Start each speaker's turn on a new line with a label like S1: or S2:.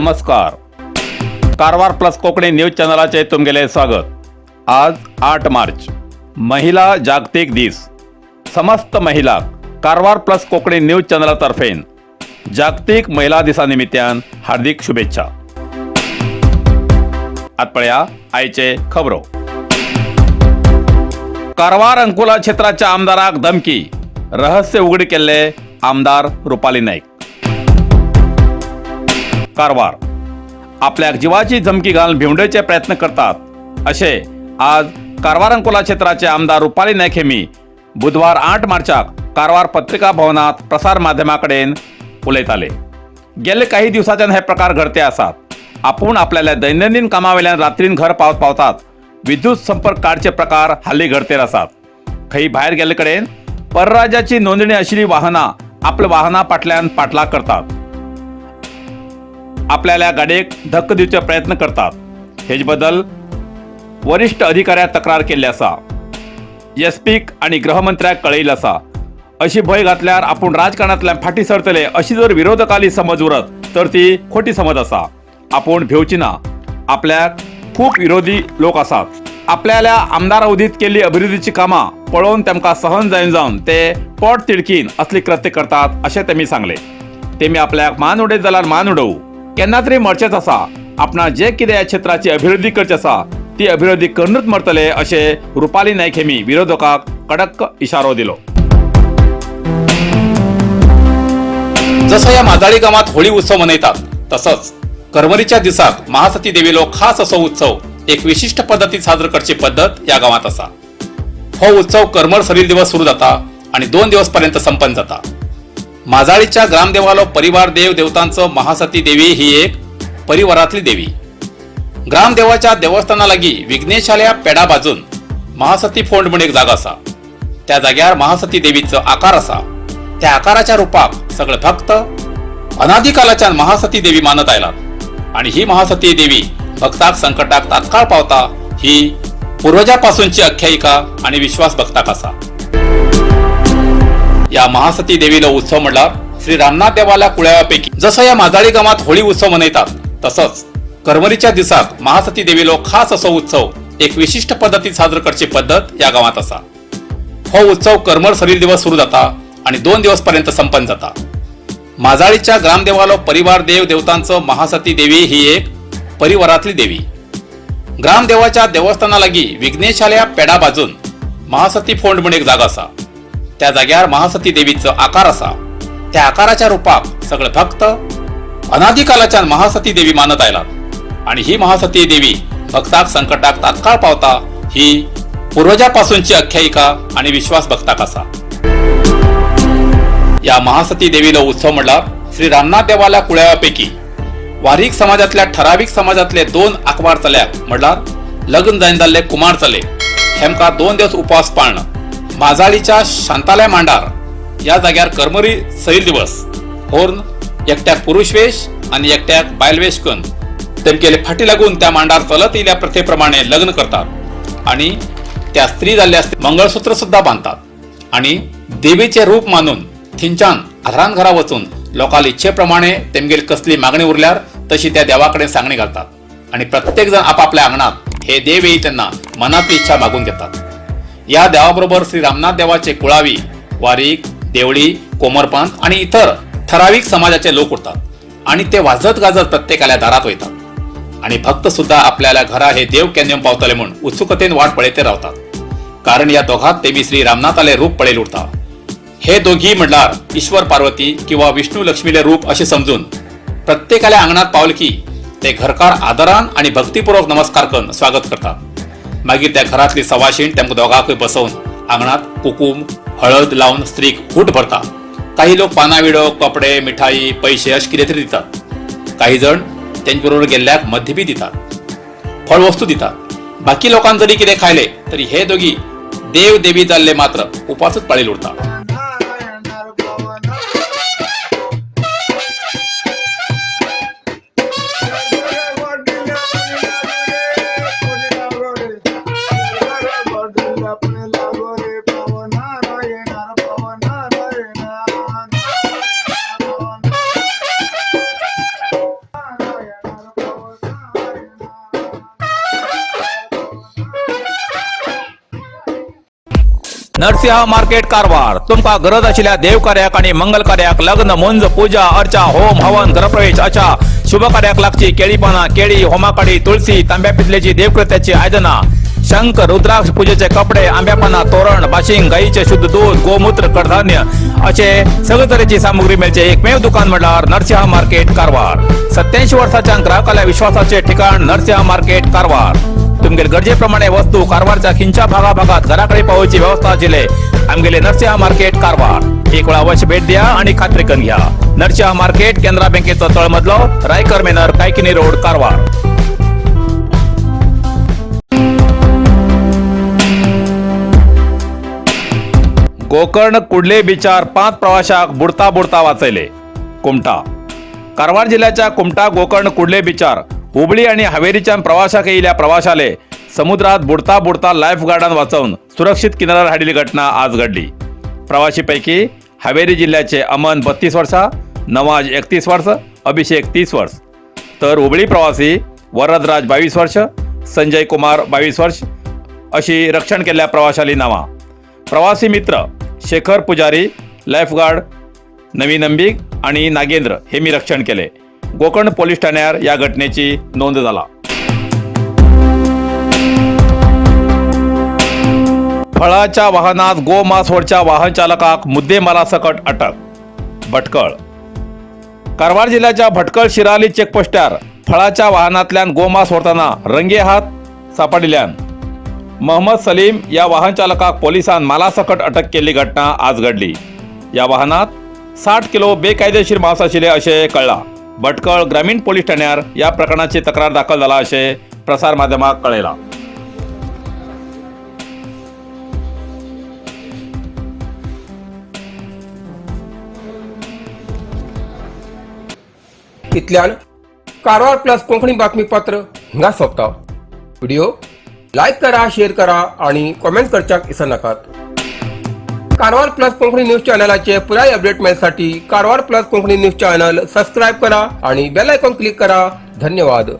S1: नमस्कार. Karwar plus Konkani news चॅनलाचे तुमगेले स्वागत. आज 8 मार्च, महिला जागतिक दीस. समस्त महिलाक कारवार प्लस कोंकणी न्यूज चॅनलातर्फेन जागतिक महिला दिसा निमित्यान हार्दिक शुभेच्छा. आत पळया आयचे खबरो. कारवार अंकोला क्षेत्राच्या आमदाराक धमकी, रहस्य उघड केल्ले आमदार रुपाली नाईक. कारवार आपल्याक जिवाची धमकी घालून भिवंडेचे प्रयत्न करतात असे आज कारवार अंकोला क्षेत्राचे आमदार रुपाली नाईक हेमी बुधवार 8 मार्चाक कारवार पत्रिका भवनात प्रसार माध्यमाकडेन उलयताले. गेले काही दिवसाच्यान हे प्रकार घडते आसात. आपूण आपल्याला दैनंदिन कामावेल्यान रात्रीन घर पावत पावतात विद्युत संपर्क काडचे प्रकार हाली घडतेर आसात. खंय भायर गेल्ले कडेन परराज्याची नोंदणी आशिल्ली वाहनां आपल्या वाहना फाटल्यान पाठलाग करतात, आपल्याला गाडयेक धक्को दिवचे प्रयत्न करतात. हेज बद्दल वरिष्ठ अधिकाऱ्याक तक्रार केल्ली आसा. एस पीक आणि गृहमंत्र्याक कळयिल्लें आसा. अशी भंय घातल्यार आपूण राजकारणांतल्यान फाटीं सरतले अशी जर विरोधकाली समज उरत तर ती खोटी समज आसा. आपूण भिवची ना. आपल्याक खूब विरोधी लोक आसात. आपल्याला आमदार अवधीत केल्ली अभिवृद्धीची कामां पळोवन तेमकां सहन जायना जावन ते पोट तिडकीन असली कृत्य करतात अशें तेमी सांगलें. तेमी आपल्याक मान उडयत जाल्यार मान उडोवं, केन्ना तरी मरचेच आसा. आपणा जे कितें ह्या क्षेत्राची अभिवृद्धी करची आसा ती अभिवृद्धी करूनच मरतले अशें रुपाली नायक हेमी विरोधकाक कडक इशारो दिलो. जसं या माजाळी गावात होळी उत्सव मनयतात तसंच करमरीच्या दिसाक महासती देवीलो खास असो उत्सव एक विशिष्ट पद्धतीत साजरो करची पद्धत या गावात असा. हो उत्सव करमर सरील दिवस सुरू जाता आणि 2 दिवस पर्यंत संपन्न जाता. माजाळीच्या ग्रामदेवालो परिवार देव देवतांचं महासती देवी ही एक परिवारातली देवी. ग्रामदेवाच्या देवस्थाना लागी विघ्नेशाल्या पेडा बाजून महासती फोंड म्हण एक जागा आसा. त्या जाग्यार महासती देवीचो आकार आसा. त्या आकाराच्या रूपाक सगळे भक्त अनादिकालाच्यान महासती देवी मानत आयलात आणि ही महासती देवी भक्ताक संकटाक तात्काळ पावता ही पूर्वजापासूनची आख्यायिका आणि विश्वास भक्ताक आसा. या महासती देवीलो उत्सव म्हणल्यार श्री रामनाथ देवाला कुळाव्यापैकी जसं या माजाळी गावात होळी उत्सव मनयतात तसंच करमरीच्या दिसाक महासती देवीलो खास असो उत्सव एक विशिष्ट पद्धतीत साजरो करची पद्धत या गावात आसा. हो उत्सव करमर सरील दिवस सुरू जाता आणि 2 दिवस पर्यंत संपन्न जाता. माजाळीच्या ग्रामदेवालो परिवार देव देवतांचं महासती देवी ही एक परिवारातली देवी. ग्रामदेवाच्या देवस्थाना लागी विघ्नेशाल्या पेडा बाजून महासती फोंड म्हण एक जागा आसा. त्या जाग्यार महासती देवीचो आकार आसा. त्या आकाराच्या रूपाक सगळे भक्त अनादिकालाच्यान महासती देवी मानत आयलात आणि ही महासती देवी भक्ताक संकटाक तात्काळ पावता ही पूर्वजापासूनची आख्यायिका आणि विश्वास भक्ताक आसा. या महासती देवीलो उत्सव म्हणल्यार श्री रामनाथ देवाला कुळाव्यापैकी वारीक समाजातल्या ठराविक समाजातले 2 आकवार चल्याक म्हणल्यार लग्न जायन जाल्ले कुमार चले हेमका 2 दिवस उपवास पाळणं माजाळीच्या शांतालय मांडार या जाग्यार करमरी सैल दिवस होर्न एकट्याक पुरुष वेश आणि एकट्याक बायलवेश करून तेमकेले फाटी लागून त्या मांडार चलत येयल्या प्रथेप्रमाणे लग्न करतात आणि त्या स्त्री जाल्ल्या मंगळसूत्र सुद्धा बांधतात आणि देवीचे रूप मानून थिंच्यान घरान घरा वचून लोकांले इच्छेप्रमाणे तेमगेली कसली मागणी उरल्यार तशी त्या देवाकडे सांगणी घालतात आणि प्रत्येक जण आपापल्या अंगणात हे देव येई त्यांना मनातली इच्छा मागून घेतात. या देवाबरोबर श्री रामनाथ देवाचे कुळावी वारीक, देवळी, कोमरपांत आणि इतर ठराविक समाजाचे लोक उरतात आणि ते वाजत गाजत प्रत्येकाल्या दारात वयतात आणि भक्त सुद्धा आपल्याला घरा हे देव केन्ना पावतले म्हूण उत्सुकतेन वाट पळयते रावतात, कारण या दोघात तेमी श्री रामनाथाले रूप पळयल उरता. हे दोघी म्हणल्यार ईश्वर पार्वती किंवा विष्णू लक्ष्मीले रूप असे समजून प्रत्येकाल्या अंगणात पावल की ते घरकार आदरान आणि भक्तीपूर्वक नमस्कार करून स्वागत करतात. मागीर त्या घरातली सवाशीण तेमकां दोगांकूय बसोवन आंगणात कुकूम हळद लावन स्त्रीक खूट भरता. काही लोक पाना विडो, कपडे, मिठाई, पैसे अशें कितें तरी दितात. काही जण तेंचे बरोबर गेल्ल्याक मद्य बी दितात, फळवस्तू दितात. बाकी लोकांक जरी कितें खायले तरी हे दोगी देव देवी जाल्ले मात्र उपासूच पाळील उरता.
S2: नारायण.
S1: नरसिंह मार्केट कारवार. तुमकां गरज आशिल्ल्या देवकार्याक आनी मंगल कार्याक, लग्न, मुंज, पूजा अर्चा, होम हवन, गृहप्रवेश अशा शुभ कार्याक लागची केळी पानां, केळी, होमाकाडी, तुळसी, तांब्या पितलेची देवकृत्याची आयदनां, शंख, रुद्राक्ष, पूजेचे कपडे, आंब्या पानां, तोरण, बाशिंग, गाईचे शुद्ध दूध, गोमूत्र, कडधान्य असे सगळे तरेची सामुग्री मेळचे एकमेव दुकान म्हळ्यार नरसिंह मार्केट कारवार. 87 वर्साच्या ग्राहकाल्या विश्वासाचे ठिकाण नरसिंह मार्केट कारवार. तुमगेले गरजेप्रमाणे वस्तू कारवारच्या खिंच्या भागाभागात घराकडे पावोवची व्यवस्था आशिल्ले आमगेले नरसिंह मार्केट कारवार. एक वेळा अवश्य भेट द्या आणि खात्री करून घ्या. नरसिंह मार्केट, केनरा बँकेचो तळमजलो, रायकर मेनर, कायकिनी रोड, कारवार. गोकर्ण कुडले बिचार 5 प्रवाशाक बुडता बुडता वाचयले. कुमठा. कारवार जिल्ह्याच्या कुमठा गोकर्ण कुडले बिचार हुबळी आणि हावेरीच्या प्रवाशाक येयिल्ल्या प्रवाशाले समुद्रात बुडता बुडता लाईफ गार्डान वाचवून सुरक्षित किनाऱ्यार हाडिल्ली घटना आज घडली. प्रवाशीपैकी हावेरी जिल्ह्याचे अमन 32 वर्षा, नवाज 31 वर्ष, अभिषेक 30 वर्ष, तर हुबळी प्रवासी वरदराज 22 वर्ष, संजय कुमार 22 वर्ष अशी रक्षण केल्ल्या प्रवाशाली नावां. प्रवासी मित्र शेखर पुजारी, लाईफगार्ड नवीन अंबिक आणि नागेंद्र हे मी रक्षण केले. गोकर्ण पोलीस ठाण्यार या घटनेची नोंद झाला. फळाच्या वाहनात गोमांस व्हरच्या वाहन चालकाक मुद्देमालासकट अटक. भटकळ. कारवार जिल्ह्याच्या भटकळ शिराली चेकपोस्टार फळाच्या वाहनांतल्यान गोमांस व्हरतना रंगेहात सापडिल्ल्यान मोहम्मद सलीम या वाहन चालकाक पोलिसान मालासकट अटक केल्ली घटना आज घडली. या वाहनात 60 किलो बेकायदेशीर मांस आशिल्ले अशें कळ्ळां. भटकळ ग्रामीण पोलीस ठाण्यार या प्रकरणाची तक्रार दाखल जाला अशें प्रसार माध्यमाक कळयलां.
S2: इतल्यान कारवार प्लस कोंकणी बातमीपत्र हिंगा सोंपता. व्हिडिओ लायक करा, शेअर करा आणि कॉमेंट करच्याक विसरनाकात. कारवार प्लस कोंकणी न्यूज चॅनलाचे पुराय update मेळसाठी Karwar plus Konkani news channel subscribe करा आणि बेल आयकॉन क्लिक करा. धन्यवाद.